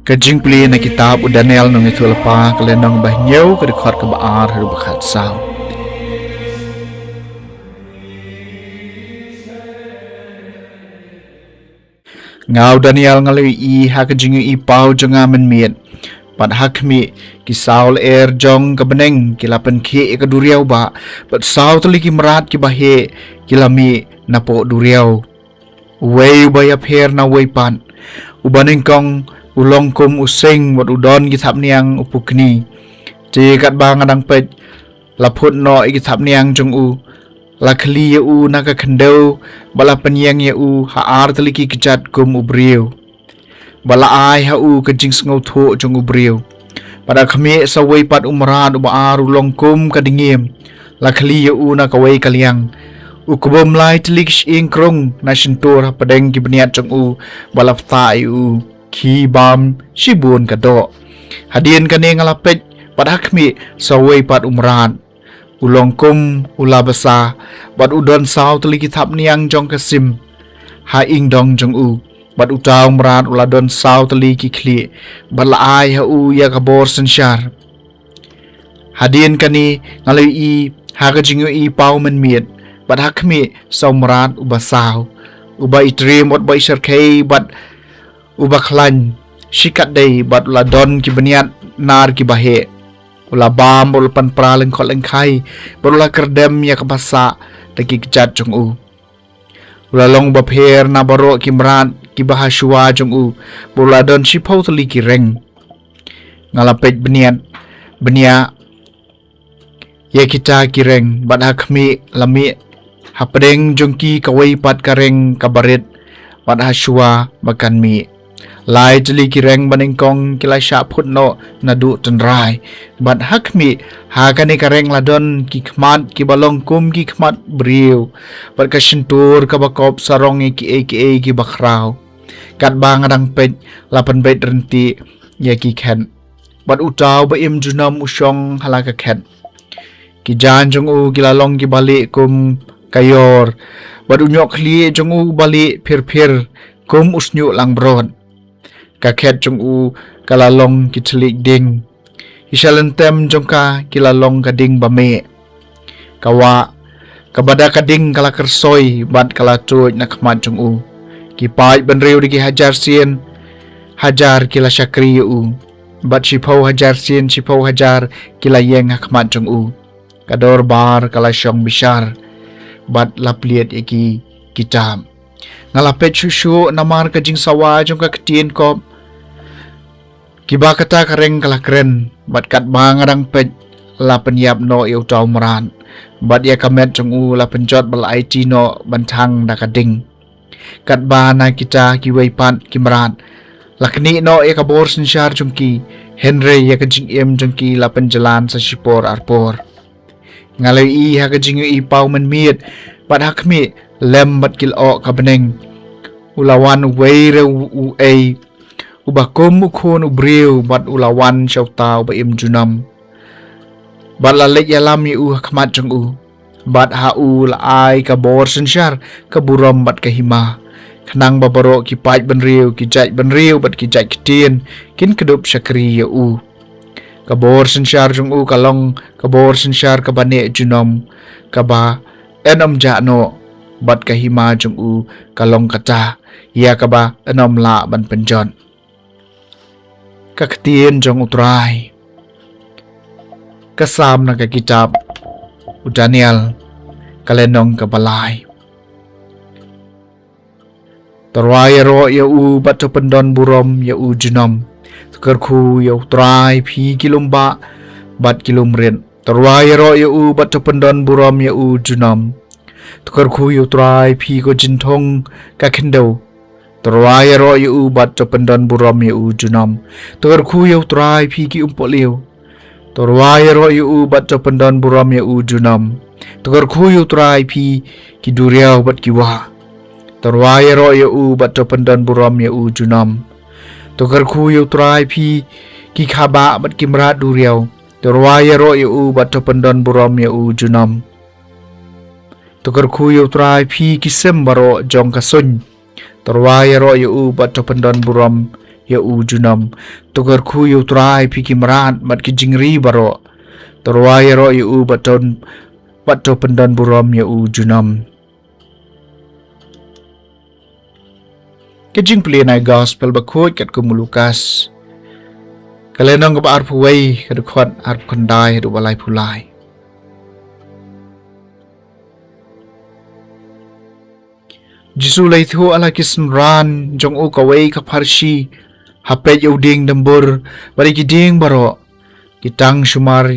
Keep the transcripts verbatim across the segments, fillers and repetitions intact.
Ka jingpule na kitab u Daniel nong ïathuhlypa ka lynnong ba hynñiew ka dkhot kaba ar haduh ba khatsaw. Nga u Daniel nga la ïohi ha ka jingïohi paw jong nga mynmiet. Bad ha khmih, ki saw lyer jong ka bneng ki la pynkhih ïa ka duriaw bah, bad saw tylli ki mrad kiba heh ki la mih napoh duriaw. Uwei uba ïapher na uwei pat, uba nyngkong u long kum u sing bad u don ki thapniang u pukni. Te katba nga dang peit, la phut noh ïa ki thapniang jong u, la khylli ïa u na ka khyndew, bad la pynïeng ïa u ha ar tylli ki kjat kum u briew, bad la ai ha u ka jingsngewthuh jong u briew. Bad ha khmih, sa uwei pat u mrad uba ar u long kum ka dngiem, la khylli ïa u na kawei ka liang. U kbum lai tylli ki shyieng krung na shyntur hapdeng ki bniat jong u, bad la ktah ïa u ki bam shibun ka doh. Hadien kane nga la peit, bad ha khmih, sa uwei pat u mrad, u long kum u la basa, bad u don saw tylli ki thapniang jong ka sim ha ïingdong jong u. Bad uta u mrad u la don saw tylli ki khlieh, bad la ai ha u ïa ka bor synshar. Hadien kane nga la ïohi ha ka jingïohi paw mynmiet, bad ha khmih, sa u mrad uba saw, uba itriem bad uba ishyrkhei bad uba khlaiñ shikatdei, bad u la don ki bniat nar kiba heh. U la bam bad u la pynpra lyngkhot lyngkhai, bad u la kyrdem ïa kaba sah da ki kjat jong u. U la long bapher na baroh ki mrad kiba ha shuwa jong u, bad u la don shiphew tylli ki reng. Nga la peit bniat bniah ïa kita ki reng, bad ha khmih, la mih hapdeng jong ki kawei pat ka reng kaba rit, bad ha shuwa ba kan mih. Lai tylli ki reng banyngkong ki la shah phut noh naduh tynrai, bad ha khmih, ha kane ka reng la don ki khmat kiba long kum ki khmat briew, bad ka shyntur kaba kop sarong ïa kiei kiei kiba khraw. Katba nga dang peit, la pynbeit ryntih ïa ki khet, bad uta uba im junom u shong ha la ka khet. Ki jaiñ jong u ki la long kiba lieh kum ka ïor, bad u ñiuh khlieh jong u uba lieh phir phir kum u shñiuh langbrot. Ka khet jong u ka la long ki thylliej ding. Ki shalynter jong ka ki la long ka ding ba meh. Ka wah kaba da ka ding ka la kyrsoi bad ka la tuid na khmat jong u. Ki paid bynriew da ki hajar sien hajar ki la shakri ïa u, bad shiphew hajar sien shiphew hajar ki la ïeng ha khmat jong u. Ka dorbar ka la shong bishar, bad la plied ïa ki kitab. Nga la peit shuh shuh namar ka jingsawa jong ka ktien kop kiba kata ka reng ka la kren, bad katba nga dang peit, la pynïap noh ïa uta u mrad, bad ïa ka met jong u la pynjot bad la aiti noh ban thang da ka ding. Katba na kita kiwei pat ki mrad, la knieh noh ïa ka bor synshar jong ki, hynrei ïa ka jingim jong ki la pynjlan sa shipor arpor. Nga la ïohi ha ka jingïohi paw mynmiet, bad ha khmih, lem bad ki lyoh ka bneng, u la wan uwei re uei, uba kum u khun u briew, bad u la wan sha uta uba im junom. Bad la leit ïalam ïa u ha khmat jong u, bad ha u la ai ka bor synshar, ka burom bad ka hima, khnang ba baroh ki paid bynriew, ki jait bynriew bad ki jait ktien kin kdup shakri ïa u. Ka bor synshar jong u ka long ka bor synshar kaba neh junom, kaba yn ym jah noh, bad ka hima jong u ka long kata ïa kaba yn ym lah ban pynjot. Ka ktien jong U Trai. Ka Salm na ka kitab u Daniel, ka lynnong kaba lai. To rwai ïaroh ïa u bad to pyndon burom ïa u junom. To kyrkhu ïa U Trai phi ki lum bah bad ki lum rit. To rwai ïaroh ïa u bad to pyndon burom ïa u junom. To kyrkhu ïa U Trai phi ko jingthung ka khyndew. To rwai ïaroh ïa u bad to pyndon burom ïa u junom. To kyrkhu ïa U Trai phi ki umpohliew. To rwai ïaroh ïa u bad to pyndon burom ïa u junom. To kyrkhu ïa U Trai phi ki duriaw bad ki wah. To rwai ïaroh ïa u bad to pyndon burom ïa u junom. To kyrkhu ïa U Trai phi ki khabah bad ki mrad duriaw. To rwai ïaroh ïa u bad to pyndon burom ïa u junom. To kyrkhu ïa U Trai phi ki sim baroh jong ka suiñ. To rwai ïaroh ïa u bad to pyndon burom ïa u junom. To kyrkhu ïa U Trai, phi ki mrad bad ki jingri baroh. To rwai ïaroh ïa u bad to, bad to pyndonburom ïa u junom. Ka jingpule na Gospel bakhuid katkum u Lukas, ka lynnong kaba arphew wei, ka dkhot arphew khyndai haduh ba laiphew lai. Jisu u la ïathuh ha la ki synran jong u kawei ka pharshi, ha peit ïa u dieng dymbur bad ïa ki dieng baroh, ki tang sumar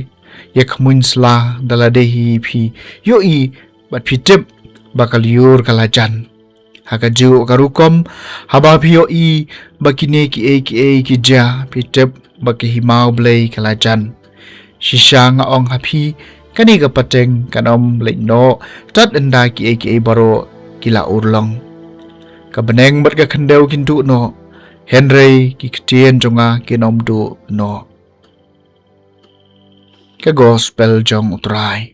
ïa khmuiñ sla, da lade hi phi ïohi bad phi tip ba ka lyiur ka la jan. Ha kajuh ka rukom, haba phi ïohi ba kine kiei kiei ki jia, phi tip ba ka hima U Blei ka la jan. Shisha nga ong ha phi, kane ka pateng kan ym leit noh tad ynda kiei kiei baroh ki la urlong. Ka bneng bad ka khyndew kin duh noh, hynrei ki ktien jong nga kin ym duh noh. Ka Gospel jong U Trai.